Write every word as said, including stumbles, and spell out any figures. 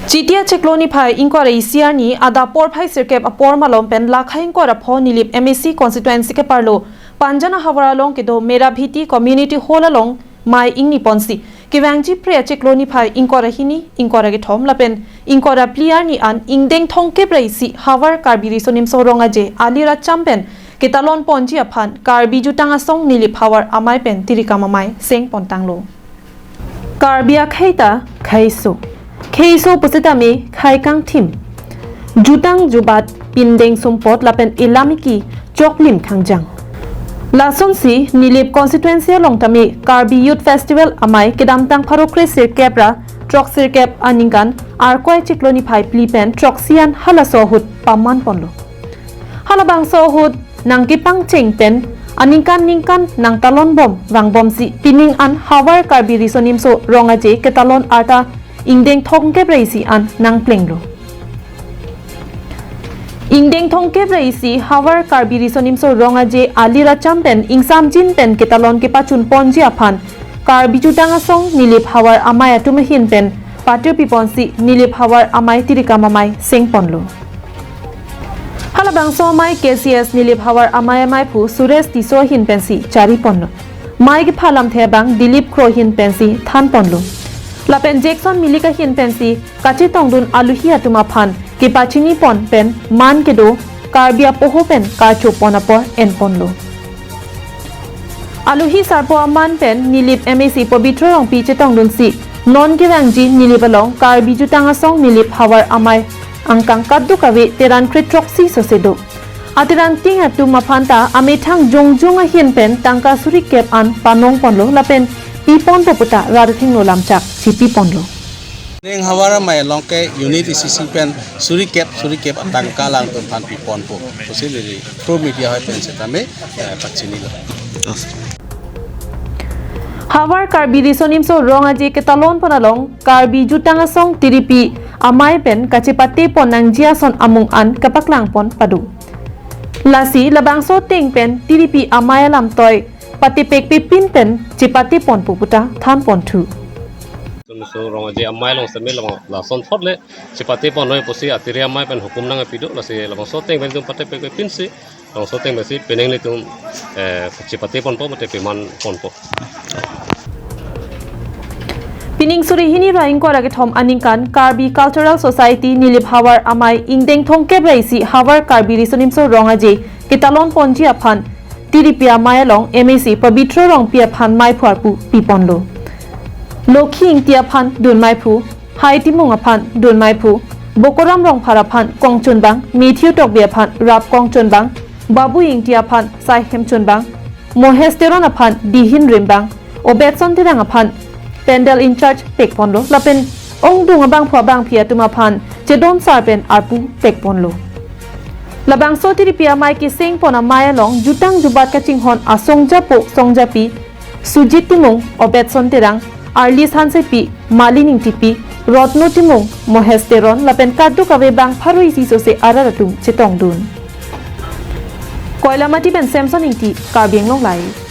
Chiti achiklo niphai ingkoi ra isi arni adap porphai sirkep apor malom pen lakha ingkoi ra pho Nilip M A C constituency keparlo Panjan ahavar along kedo Merabhiti Community Hall along mei ingni ponsi kevangji phre achiklo niphai ingkoi ra hini, ingkoi ra kethom lapen ingkoi ra phli arni an ingdeng thomkep ra isi Havar Karbi Riso Nimso Rong Aje alir acham pen ketalon ponji aphan Karbi Jutang Asong Nilip Havar Amei pen tirikam amei seng pontanglo. Karbi akhei ta kheiso. Kheiso pusitame khei kangthim. Jutang jubat, pindeng sumpot lapen elam eki choklim khangjang. Lasonsi Nilip constituency along tame Karbi Youth Festival amei kedamtang pharo kre sirkep ra throk sirkep aningkan Arkoi achiklo niphai phli pen throksi an halaso ahut paman ponlo. Halabangso ahut nangkepangcheng pen aningkan ningkan nangtalon bom vangbomsi pining an Havar Karbi Riso Nimso Rong Aje ketalon arta ingdeng thomkep ra isi an nangplenglo. Ingdeng thomkep ra isi Havar Karbi Riso Nimso Rong Aje alir acham pen ingsamjin pen ketalon kepachun ponji aphan Karbi Jutang Asong Nilip Havar Amei atum ahin pen patir piponsi Nilip Havar Amei tirikam amei seng ponlo. Halabangso amei K C S Nilip Havar Amei ameiphu Suresh Tisso ahin pensi chari ponlo. Mei kepha lamthe abang Dilip Kro ahin pensi than ponlo. Lapen Jackson Milik ahin pensi kachetongdun aluhi atum aphan kepachini pon pen man kedo Karbi apoho pen karcho pon apor en ponlo. Aluhi sarpo aman pen Nilip M A C Pabitra Rongpi chetongdunsi non kevangji Nilip along Karbi Jutang Asong Nilip Havar Amei angkang kadokave teran kre throksi sose do. Ateran ting atum aphan ta amethang jongjong ahin pen tangka suri kep an panong ponlo lapen pi ponpo puta rat athengno lamchak chipi ponlo. Neng Havar Amei along ke unit isi isi pen suri kep suri kep atangka alangtum aphan pi ponpo pusi neli pro media hoi pen setame, eh, pachinilo. Havar Karbi Riso Nimso Rong Aje ketalon pon along Karbi Jutang Asong tiripi amei pen kachepate pon nangji ason amung an kepaklang pon pado. Lasi labangso ateng pen tiripi amei alamtoi patepek pepin pen chepate ponpo puta than ponthu. Riso Nimso Rong Aje amei along seme along lason thot le chepate pon noi pusi atiri amei pen hukum nangpi do, lasi labangso ateng pen itum patepek pepinsi labangso ateng pensi penang nelitum, eh, chepate ponpo mate peman ponpo. Pining suri hini ra ingkoi ra kethom aningkan Karbi Cultural Society Nilip Havar Amei ingdeng thomkep ra isi Havar Karbi Riso Nimso Rong Aje ketalon ponji aphan tiripi amei along M A C Pabitra Rongpi aphan meiphu arpu pi ponlo. Lokhi Ingti aphan dun meiphu, Hai Timung aphan dun meiphu, Bokoram Rongphar aphan kongchunbang, Matthew Tokbi aphan rap kongchunbang, Babu Ingti aphan saihem chunbang, Mohes Teron aphan dihin rimbang, Obedson Terang aphan pandal in charge pek ponlo lapen ongdung abangphu abangphi atum aphan chedon sar pen arpu pek ponlo. Labangso tiripi amei keseng pon amei along jutang jubat kachinghon asongjapo songjapi Sujit Timung, Obedson Terang, Arlis Hansepi, Malin Ingtipi, Rotno Timung, Mohes Teron lapen kadokave bang pharo isi sose arat atum chetongdun. Koilamati pen Samson Ingti, Karbi Anglong Live.